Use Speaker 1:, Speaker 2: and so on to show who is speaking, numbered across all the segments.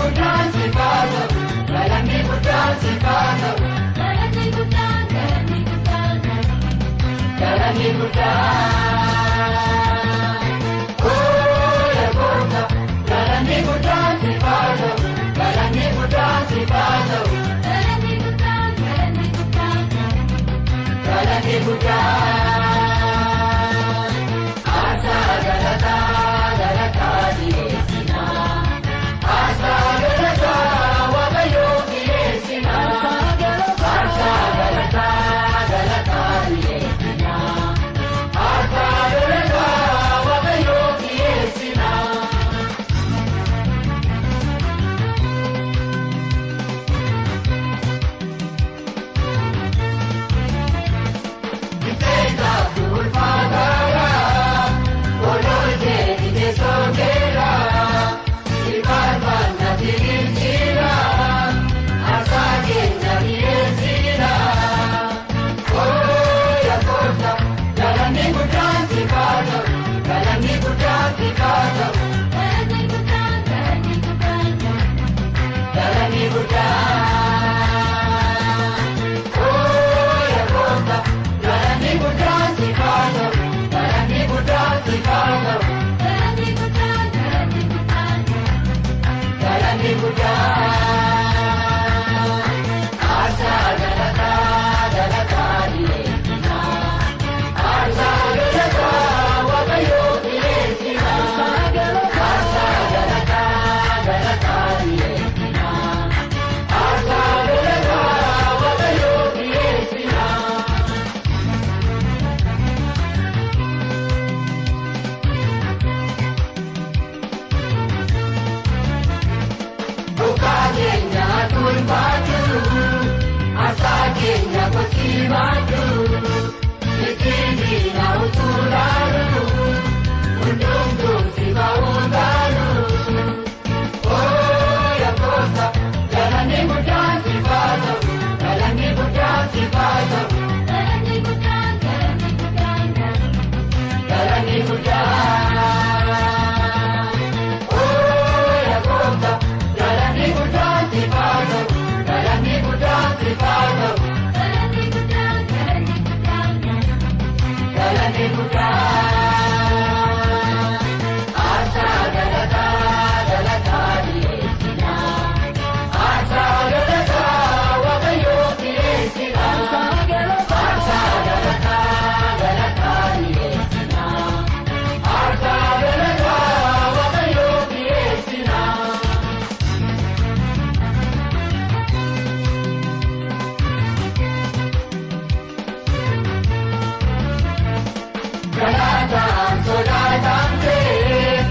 Speaker 1: guddaan siif haa ta'u, galanni guddaan siif haa ta'u,
Speaker 2: Galanni guddaan, galanni guddaan,
Speaker 1: galanni guddaan. Oo yaa gooftaa, galanni guddaan siif haa ta'u, galanni guddaan siif haa ta'u,
Speaker 2: galanni guddaan, galanni guddaan,
Speaker 1: galanni guddaan. Aarsaa galataa galataa dhiyeessinaa. Aarsaa galataa Waaqayyoof dhiyeessinaa. Aarsaa galataa galataa dhiyeessinaa. Aarsaa galataa Waaqayyoof dhiyeessinaa. Bitteessaaf ulfaataadha, ololchee teessoo keera, ilmaan tiriirchiira, aarsaa keenya dhiyeessina. Oo yaa gooftaa, galanni guddaan siif haa ta'u, galanni guddaan siif haa ta'u,
Speaker 2: galanni guddaan, galanni guddaan,
Speaker 1: galanni guddaan. Oo yaa gooftaa, galanni guddaan siif haa ta'u, galanni guddaan siif haa ta'u.
Speaker 2: Galanni guddaan, galanni guddaan,
Speaker 1: Galanni guddaan. Aarsaa galataa galataa dhiyeessinaa. Aarsaa galataa Waaqayyoof dhiyeessinaa. Aarsaa galataa galataa dhiyeessinaa. Aarsaa galataa Waaqayyoof dhiyeessinaa. Dhugaa keenya tulfaatu, aarsaa keenya kotiibaatu, ittiin utulaalu, hundumtuu si ba'uutaalu. Oo yaa gooftaa, galanni guddaan siif haa ta'u, galanni guddaan siif haa ta'u,
Speaker 2: galanni guddaan, galanni guddaan,
Speaker 1: galanni guddaan. Oo yaa gooftaa, galanni guddaan siif haa ta'u, galanni guddaan siif haa ta'u.
Speaker 2: Galanni guddaan, galanni guddaan,
Speaker 1: Galanni guddaan. Aarsaa galataa galataa dhiyeessinaa. Aarsaa galataa Waaqayyoof dhiyeessinaa. Aarsaa galataa galataa dhiyeessinaa. Aarsaa galataa Waaqayyoof dhiyeessinaa. Galataan sodaatamtee,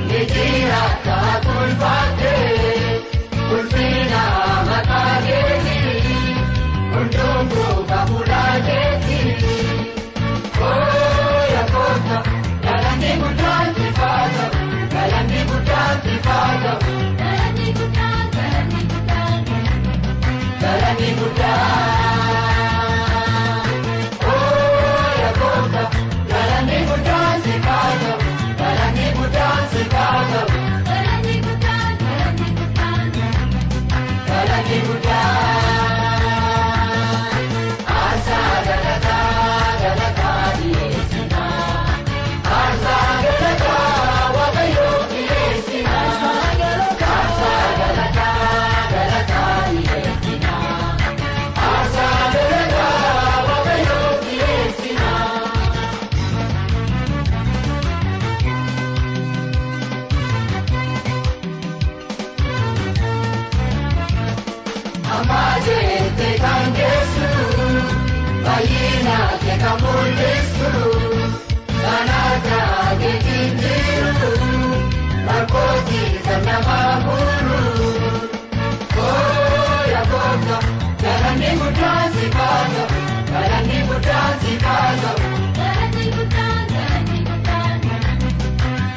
Speaker 1: ni jiraata tulfaattee, ulfina maqaa keetii, hundumtuu kafuudhaa keetii. Oo yaa gooftaa, galanni guddaan siif haa ta'u, galanni guddaan siif haa ta'u,
Speaker 2: galanni guddaan, galanni guddaan,
Speaker 1: galanni guddaan. Oo yaa gooftaa, galanni guddaan siif haa ta'u, galanni guddaan siif haa ta'u.
Speaker 2: Galanni guddaan, galanni guddaan,
Speaker 1: Galanni guddaan. Aarsaa galataa galataa dhiyeessinaa. Aarsaa galataa Waaqayyoof dhiyeessinaa. Aarsaa galataa galataa dhiyeessinaa. Aarsaa galataa Waaqayyoof dhiyeessinaa. Amajete kan geessu, baay'ina kee kan mul'isu, kan akka keetiin jiru, rakkootii kan nama muru. Oo yaa gooftaa, galanni guddaan siif haa ta'u, galanni guddaan siif haa ta'u,
Speaker 2: galanni guddaan, galanni guddaan,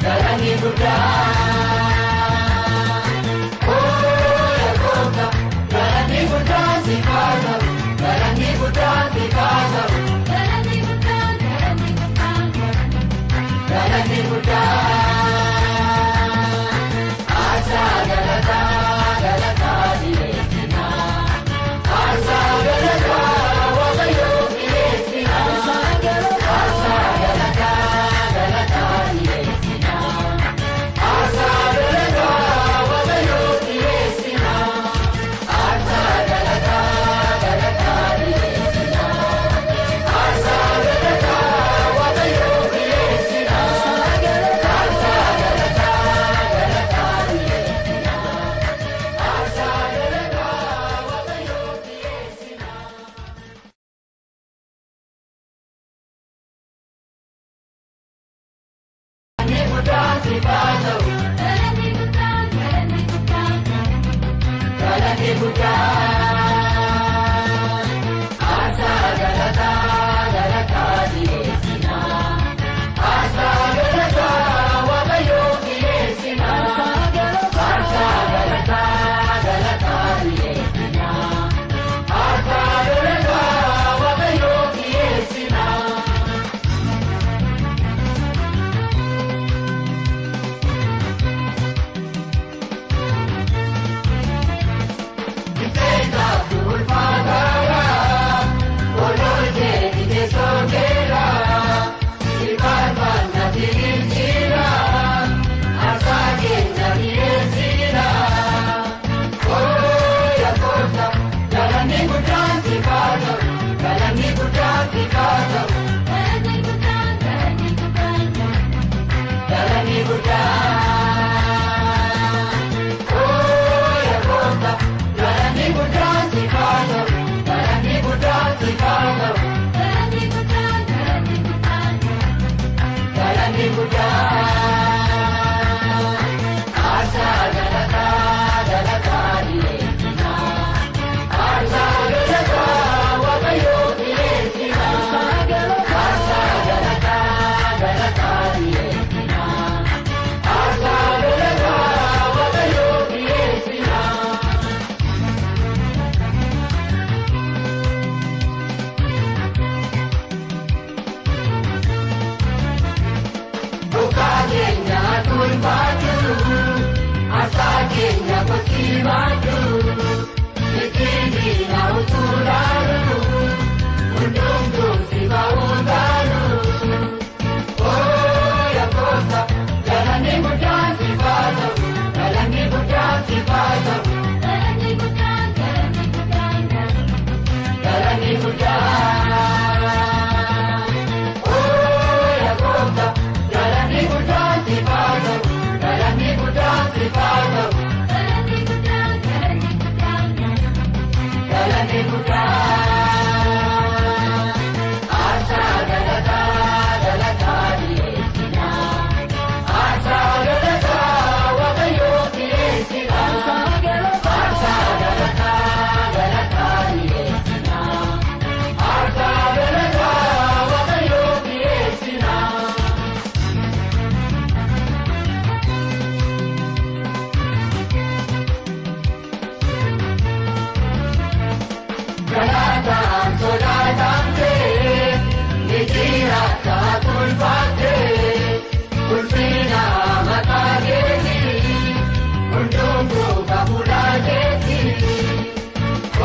Speaker 1: galanni guddaan. Oo yaa gooftaa, galanni guddaan siif haa ta'u, galanni guddaan siif haa ta'u,
Speaker 2: galanni guddaan, galanni guddaan,
Speaker 1: galanni guddaan. siif haa ta'u.
Speaker 2: Galanni guddaan galanni guddaan.
Speaker 1: Galanni guddaan. Aarsaa galataa galataa dhiyeessinaa. Aarsaa galataa Waaqayyoof dhiyeessinaa. Aarsaa galataa galataa dhiyeessinaa. Aarsaa galataa Waaqayyoof dhiyeessinaa. Qixxeessaaf ulfaataadha. Ololchee teessoo keera. Ilkaan diriirchiira. Aarsaa keenya dhiyeessina. Ooya goota galanni guddaan siif haa ta'u. Galanni guddaan siif haa ta'u.
Speaker 2: Galanni guddaan galanni guddaan.
Speaker 1: Galanni guddaan. Ooya goota galanni guddaan siif haa ta'u. Galanni guddaan siif haa ta'u.
Speaker 2: Galanni guddaan galanni guddaan.
Speaker 1: Galanni guddaan. Aarsaa galataa galataa dhiyeessinaa. Aarsaa galataa Waaqayyoof dhiyeessinaa. Aarsaa galataa galataa dhiyeessinaa. Aarsaa galataa Waaqayyoof dhiyeessinaa. Dhugaa keenya tulfaatu, aarsaa keenya kosiibaatu, ittiin utulaalu, hundumtuu si ba'uu taalu. Ooya goota, galanni guddaan siif haa ta'u, galanni guddaan siif haa ta'u,
Speaker 2: Galanni guddaan galanni guddaan.
Speaker 1: Galanni guddaan. Ooya goota, galanni guddaan siif haa ta'u, galanni guddaan siif haa ta'u.
Speaker 2: Galanni guddaan galanni guddaan.
Speaker 1: Galanni guddaan. Aarsaa galataa galataa dhiyeessinaa. Aarsaa galataa Waaqayyoof dhiyeessinaa. Aarsaa galataa galataa dhiyeessinaa. Aarsaa galataa Waaqayyoof dhiyeessinaa. Galataan sodaatamtee, ni jiraata tulfaattee, ulfina maqaa keetii, hundumtuu kafuulaa keetii.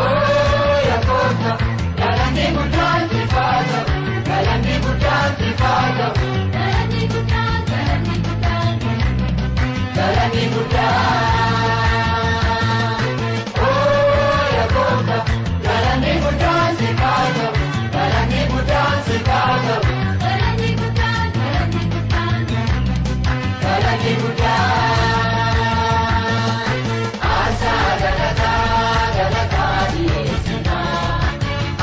Speaker 1: Ooya goota, galanni guddaan siif haa ta'u, galanni guddaan siif haa ta'u,
Speaker 2: Galanni guddaan galanni guddaan.
Speaker 1: Galanni guddaan. Ooya goota, galanni guddaan siif haa ta'u, galanni guddaan siif haa ta'u.
Speaker 2: Galanni guddaan galanni guddaan.
Speaker 1: Galanni guddaan. Aarsaa galataa galataa dhiyeessinaa.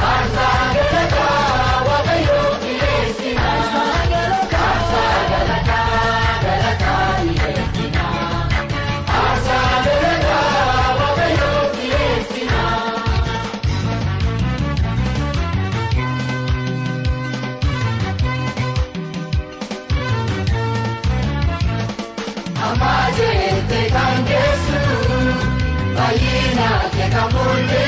Speaker 1: Aarsaa galataa Waaqayyoof dhiyeessinaa. Aarsaa galataa galataa dhiyeessinaa. Aarsaa galataa Waaqayyoof dhiyeessinaa. Amma jettee kan geessu, baay'ina kee kan mul'isu.